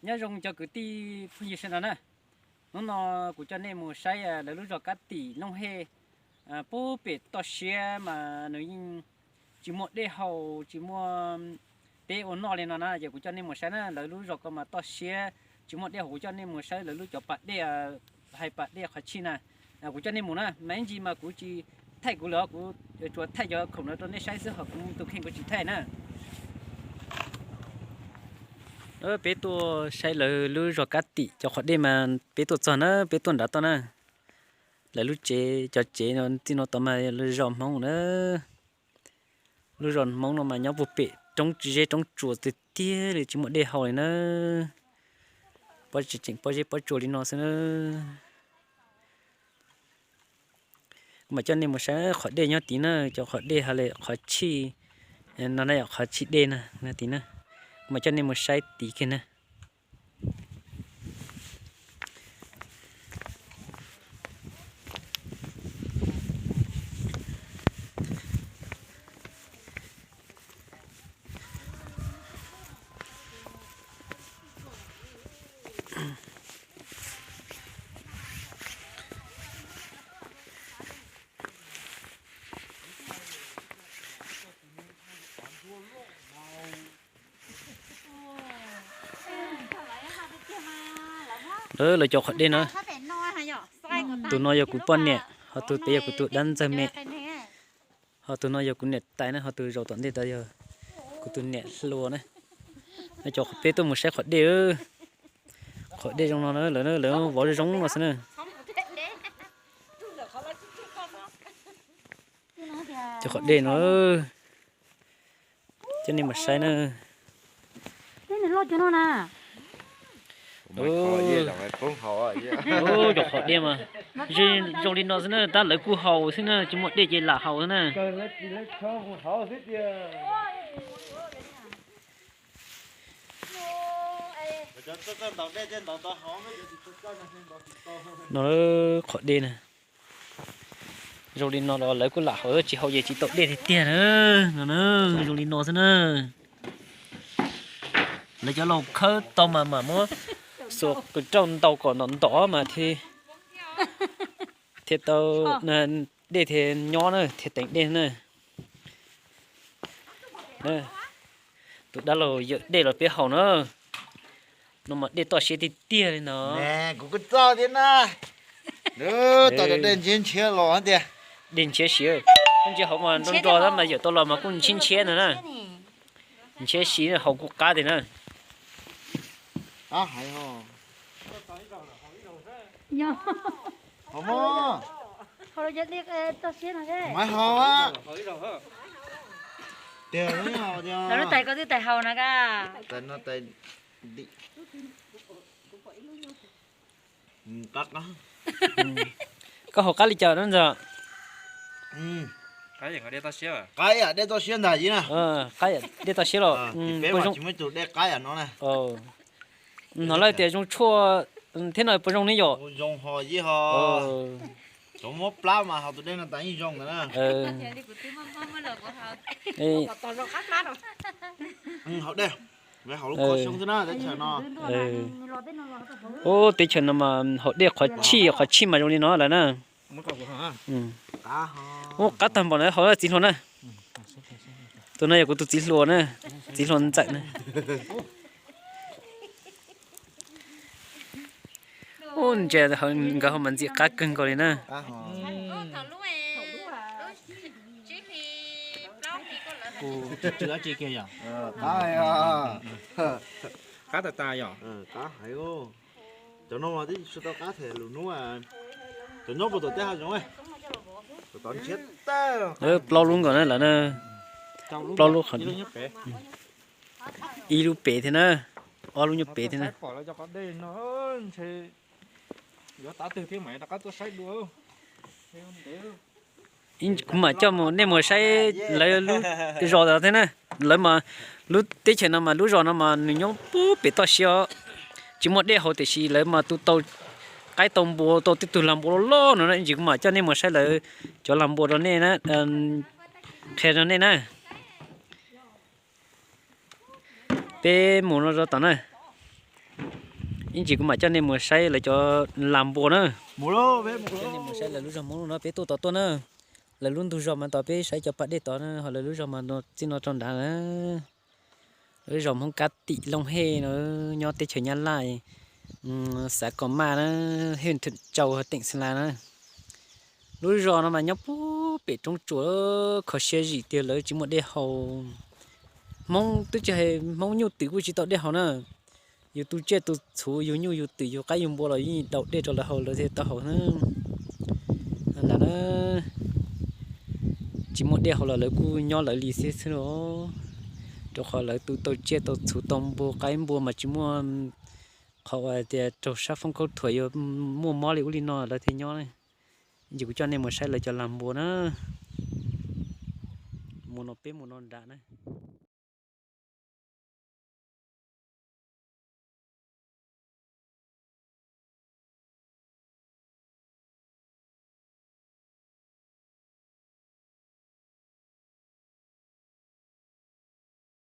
Nyob zoo cov kwv tij phooj ywg sawv daws na. Hnub no kuv coj nej mus saib lawv lub zos Kab Tim Nooj Hej, puag pem toj siab mas nws yeej tsis muaj dej haus tsis muaj peb ua noj li no na, ces kuv coj nej mus saib na, lawv lub zos ko mas toj siab tsis muaj dej haus, kuv coj nej mus saib lawv lub cov pas dej, hais pas dej qhov tshij na. Kuv coj nej mus na, mas ib ntsis mas kuv tsis thaij kuv lawm, kuv tsuas thaij cov khoom no rau nej saib xwb, ho kuv tus kheej kuv tsis thaij na. Peb tuaj saib lawv lub zos Kab Tim cov qhov dej mas peb tuaj txog na, peb tuaj nrad toj na. Lawv lub tsev, cov tsev no txij no tod mas lawv zos Hmoob na. Lub zos Hmoob no mas nyob puag pem roob zeb roob tsuas tiag tiag li, tsis muaj dej haus li na. Pob tseem pob zeb pob tsuas li no xwb na. Kuv mam coj nej mus saib qhov dej nyob tid na, cov qhov dej hais li qhov tshij no na, yog qhov tshij dej na, nyob tid na. Kuv mam coj nej mus saib tid kiag na. Lawv cov qhov dej no, tus no yog kuv poj niam, ho tus pem yog kuv tus dab ntxawg me, ho tus no yog kuv niam tais na, ho tus zaum tom ntej tod yog kuv tus niam hluas na. Cov peb tuaj mus saib qhov dej, qhov dej zoo no na, lawv lawv vov zoo no xwb na. Cov qhov dej no, coj nej mus saib na. Cov qhov dej mas zoo li no xwb na, tab lawv kuj haus xwb na, tsis muaj dej ces lam haus xwb na. No qhov dej na, zoo li no los lawv kuj lam haus, tsis haus ces tsis tau dej tiag tiag na. No zoo li no xwb na. Lawv cov laus khawb tau mas mam muab xuas qws rauj ntaus kom ntom ntom mas thiaj tau dej thiaj nyob na, thiaj teev dej na. Tus dab laug yawm dej los peb haus na. No mas dej toj siab tiag tiag li no. Kuv kuj txawj thiab na. Tau cov dej ntshiab ntshiab los tiag. Dej ntshiab siab, ntsia hauv mas nrog nrog tab mas yawm tau los mas kuj ntshiab ntshiab no na. Ntshiab siab haus kuj qab tiag na. Lawv lub tais koj twb tais haus na ka. Koj haus qab li cas na ntxawg? Qab yam dej toj siab ntag. Qab yam dej toj siab los. Hnov lawv tias zoo tshuaj thiab no puas zoo ne yom? Cov muab plab mas haus tus dej no tas yeej zoo ntag na. Haus dej, haus lub kho xyoob xwb na teb chaws no. Ub, teb chaws no mas haus dej qhov tshij qhov tshij mas zoo li no lawm na. Ub, qab tag npaum na, haus txiv hluas na. Tus no yog kuv tus txiv hluas na, txiv hluas ntxawm na. Ub, ntsia nkawd haus mas ntxim qab kawg nkaus li na. Qab tas tas yom. Cov no mas twb tsis tau qab them lus hnub, cov nyob puag tom tej hav zoov, tom ntshiab tag. Plaub lub nkaus na lawm na. Plaub lub qhov, ib lub pem thiab na, ob lub nyob pem thiab na. Kuv mam coj nej mus saib lawv lub zos thiab na. Lawv mas lub teb chaws no mas lub zos no mas nws nyob puag pem toj siab, tsis muaj dej haus tiam sis lawv mas tu tau qaib tau npua tau tej tug lag npua loj loj no na. Ib ntsis kuv mam coj nej mus saib lawv cov lag npua rau nej, qhia rau nej na. Peb mus no rau tom na. Ib ntsis kuv mam coj nej mus saib lawv cov las npua na. Coj nej mus saib lawv lub zos Hmoob no, peb tuaj tod tuaj na. Lawv lub ntug zos mas tod, peb saib cov pas dej tod na, ho lawv lub zos mas txij no rau nrad na. Lub zos Hmoob Kab Tim Looj Hej no, nyob teb chaws Nyab Laj, xav Kom Maj na, hej Thwm Tsau, teem Xeem Las na. Lub zos no mas nyob puag pem roob tsuas, kho siab zim tiag, lawv tsis muaj dej haus. Hmoob twb tsis hais, Hmoob nyuj twm kuj tsis tau dej haus na. Yus tu tsiaj tu txhuv, yus nyuj yus twm, yus qaib yus npua los yeej daus dej rau lawv haus, lawv thiaj tau haus na. Ntawd na, tsis muaj dej haus los lawv kuj nyob lawv li xwb xwb os. Rau qhov lawv tu tau tsiaj tau txhuv tau npua, qaib npua mas tsis muaj qhov uas tias raug sab foob khaub thuas yuav muaj mob li ub li no lawv thiaj nyob. Ib ntsis kuv coj nej mus saib lawv cov las npua na. Mus no peb mus no nrad na.